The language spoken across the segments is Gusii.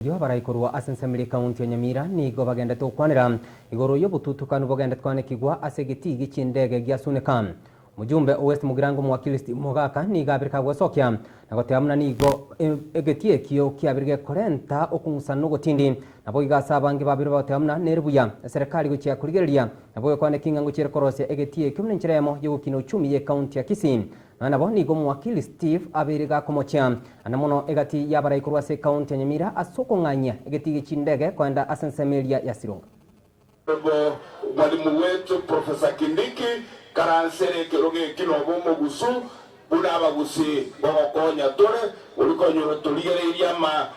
Erio abarai korwa ase ensemo eria ekaunti ya Nyamira nigo bagendete gokwanera igoro y'obotutukanu bogendete koanekigwa ase egetii gie chindege gia Suneka. Omojumbe o West Mugirango Omowakili Steve Mogaka nigo abere kagwesokia na goteba buna nigo egetii ekio kiabere gekorenta okong'usana na ogotindi. Naboigo ase abange babere bagoteba buna nere buya eserekari gochia korigereria naboigo koaneki ng'a ngochiere korosia egetii ekio buna enchera eyemo y'ogokina uchumi y'ekaunti ya Kisii. Nonya nabo nigo omowakili Steve abeire gakomochia ande mono egati y'abarai korwa ase ekaunti ya Nyamira ase okong'anyia egetii gie chindege koenda ase ensemo eria ya Sironga. Bo mwalimu wetu Professor Kindiki karansere ekerogo eki nobe omogusu buna abagusi ngogokonya tore ori konyora otorigereirie ama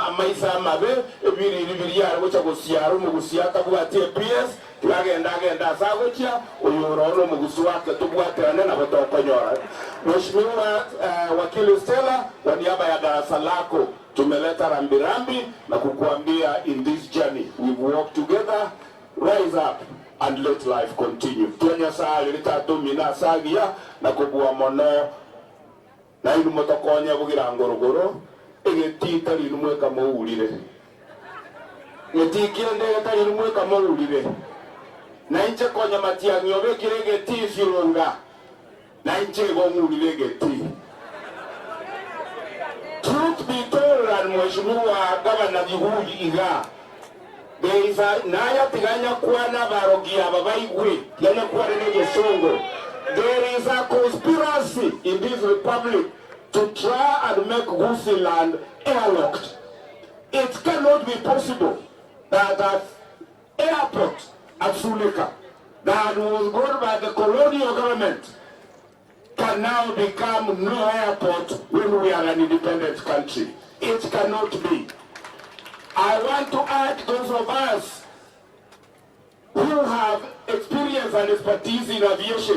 amaiso amabe ebiriri biria are gocha gosiara omogusi atabwati ePS tiga agende agende ase agochia oyo ore nomogusu wake tobwaterane nabo tokonyora Mheshimiwa Wakili Stella kwa niaba ya darasa lako tumeleta rambirambi na kukuambia in this journey we've walked together rise up and let life continue twa Nyasaye riria tata omino ase agiya na kobua mono Nainwe motokonye bogira ngorogoro, egetii tari inwe mweka mourire. Getii ki'endege tari inwe mweka mourire. Na inche konya matiang'i obekire egetii sironga, na inche igo ng'urire egetii. Truth be told and Mheshimiwa Governor Giguri igaa, there is a, naya tiga nyakwane abarogi aba baigwe, tiga nyakwane negesongo, there is a conspiracy in this republic to try and make Gusii land airlocked. It cannot be possible that at airport at Suleka that was brought by the colonial government can now become no airport when we are an independent country. It cannot be. I want to urge those of us who have experience and expertise in aviation.